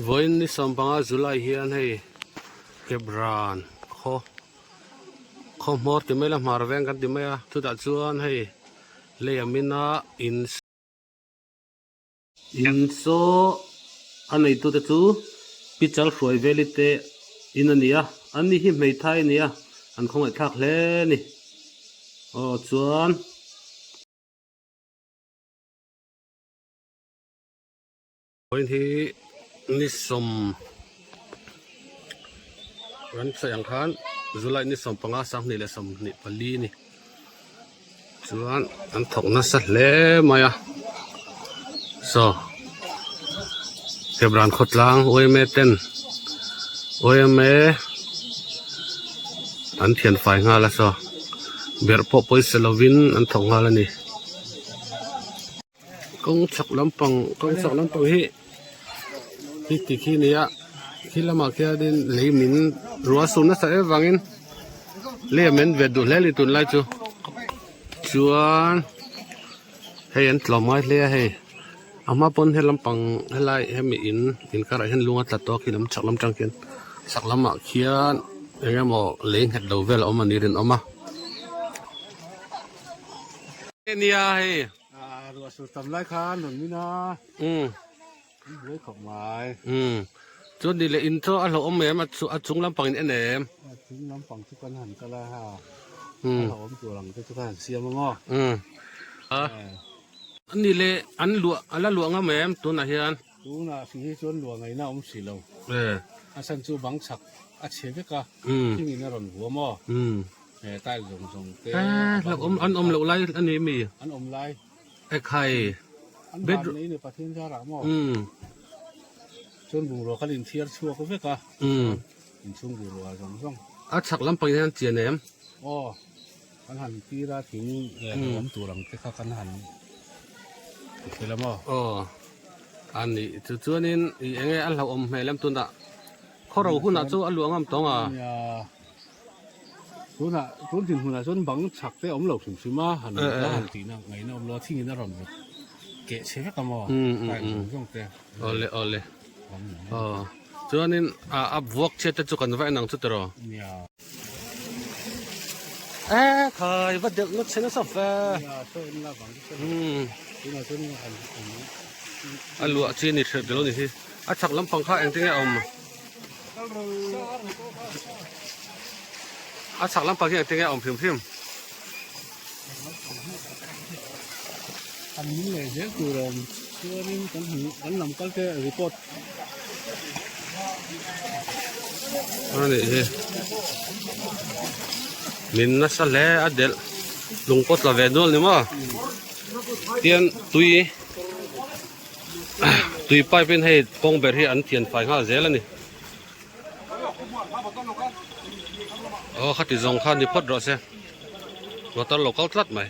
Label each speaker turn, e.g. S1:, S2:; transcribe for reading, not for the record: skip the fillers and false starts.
S1: Vawiin ni sawmpanga July hian hei Kebran khaw khaw hmawr ti mai la hmar veng kan ti mai a chutah chuan hei lei a min a in in saw a neitute chu pi chal hruai veli te in a ni a an ni hi hmeithai a ni a an khawngaihthlak hle a ni aw chuan. Vawiin hi ni sawm kan sawi ang khan July ni 15 2024 a ni chuan an thawk nasa hle mai a saw Kebran khawtlang yma ten yma an thian fai nghal a saw berh pawh pawisa lovin an thawk nghal a ni. Kawng chhak lampang kawng chhak lampang hi hi ti khi a ni a khi lamah khianin lei min ruah a sur nasa em avangin lei a men ve duh hle a ni tunlai chu chuan hei an tlawm ngai hle a hei a hma pawn he lampang helai hemi in inkarah hian lung a tla tawh a khi lam chhak lam tang khian chhak lamah khian eng emaw lei nghet lo vel a awm a ni rinawm a. Nia hei.
S2: Ruah sur tam lai khan rawn min a.
S1: Um.
S2: An buai khawp mai.
S1: Um. Chuan ni leh in chu a hlauhawm em a chu a chung lampang in en em.
S2: A chung lampang chu kan han kal a ha. Um. A hlauhawm tur ang te chu kan han siam a maw.
S1: Um. A. Ni leh an luah a la luah ngam em tunah hian.
S2: Tunah hri hi chuan luah ngaihna a awm si lo. A chhan chu bang chhak a chhe vek a. Thing in a rawn vuam aw. He tile zawng zawng te
S1: hlauhawm an awm loh lai a ni mi?
S2: An awm lai.
S1: Ekhai.
S2: An van nei ni Pathian zarah maw? Chuan bungrua khan inthiar chhuak vek a. Inchhung bungrua zawng zawng.
S1: A chhak lampang hian chian em?
S2: Aw. Kan han tir a thing hlauhawm tur ang te kha kan han tifel a maw?
S1: Aw. A nih chu chuanin i enge a hlauhawm hmel em tunah khawro hunah chu a luah ngam tawng a.
S2: Nia. Tunah tun dinhmunah chuan bang chhak te a awm lo hrim hrim a, han la han tihna ngaihna awm lo a, thingin a rawn vut keh chhe vek a maw tile zawng zawng te.
S1: Awle awle aw chuanin a a vuak chhiat te chu kan va en ang chu tiraw.
S2: Nia.
S1: E khai va delh na chhe nasa ve.
S2: Nia saw en la bang te chu tunah chuan an an.
S1: A luah chi a ni hrep lo ni hi a chhak lampang kha engtin nge a awm. A chhak lampang hi engtin nge a awm hrim hrim?
S2: An min leh zel tur a awm chuanin kan han kan lam kal te report
S1: a nih hi min nasa hle a delh lung pawh tla ve nual ni maw tian tui Tui pipe in hei kawng ber hi an thian fai nghal zel a ni. Aw khati zawng kha ni phawt rawh se. Motor lo kal tlat mai.